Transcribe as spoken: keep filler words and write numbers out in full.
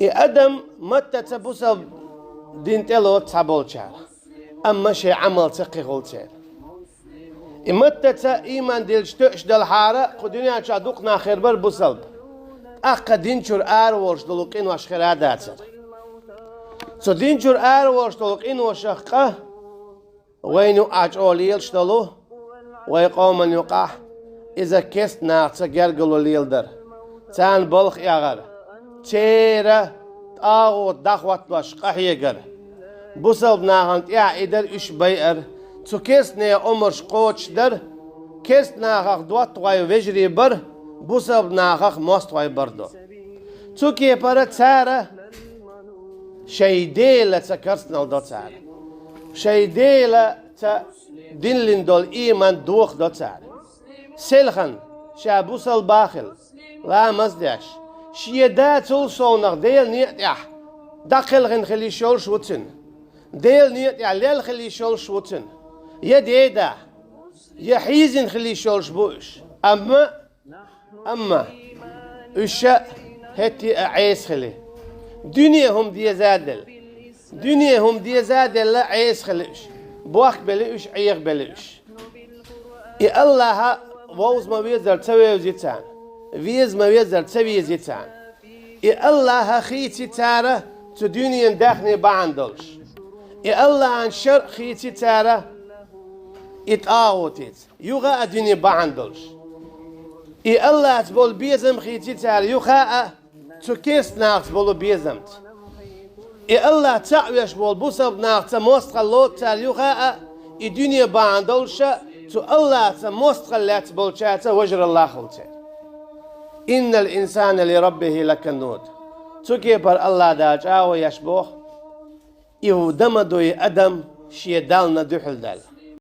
И адам маттаца бусалба дин тӀе лоцу цхьаболчара, амма шайн Ӏамалца кхин хуьлу церан. И маттаца ийман диллича тоьаш делахьара, кху дуьнен чохь дукха нах хир бара бусалба. ТӀаккха дин чуьра ара волуш долу къинош хир а дацара. Цу дин чуьра ара волуш долу къиношах къа вайна юкъахь чӀогӀа лелаш долу, вайн къоман юкъахь иза керста нахаца гергарло леладар, царна балха эгӀар, церан тӀагӀут дӀахӀоттош къахьегар, бусалба нахана тӀехь и дар уьш байар, цу керста нехан омарш кхочушдар, керста нахах доттагӀий вежарий бар, бусалба нахах мостагӀий бар ду. Цу кепара цара шайн Делаца керстанал до цара. Шайн Делаца диллина долу ийман дохадо цара. Селхана ша бусалба хилла, ламаз деш, шен да цул совнах Делан некъа тӀехь дӀакхелхина хила йиш йолуш ву цуьнан. Делан некъа тӀехь лелла хила йиш йолуш ву цуьнан. Я деда, я хьийзина хила йиш йолуш бу уьш. Амма Амма уьш хӀетте а Ӏеса хили. Дуьне хӀума деза а делла. Дуьне хӀума деза а делла, Ӏеса хили уьш. Бохкабели уьш, Ӏехабели уьш. И Аллаха вовза ма везара ца вевзи царна. Веза ма везара ца вези царна. И Аллаха хийци цара цу дуьненан даьхни бахьана долуш. И Аллахьан шаръ хийци цара и тӀагӀутица. Юха а дуьне бахьана долуш. И Аллахьца болу безам хийци цара юха а цу керста нахаца болу безамца. И Аллах цхьаъ веш болу бусалба нахаца мостагӀалла лоцу цара юха а и дуьне бахьана долуша цу Аллахьца мостагӀалла лаьцна болчаьрца вежаралла хуьлу церан. Иннал инсана ли раббихи лакануд. Цу кепара Аллах Дала чӀагӀо еш боху. И дан ма ду и адам шен Дална дуьхьал даьлла.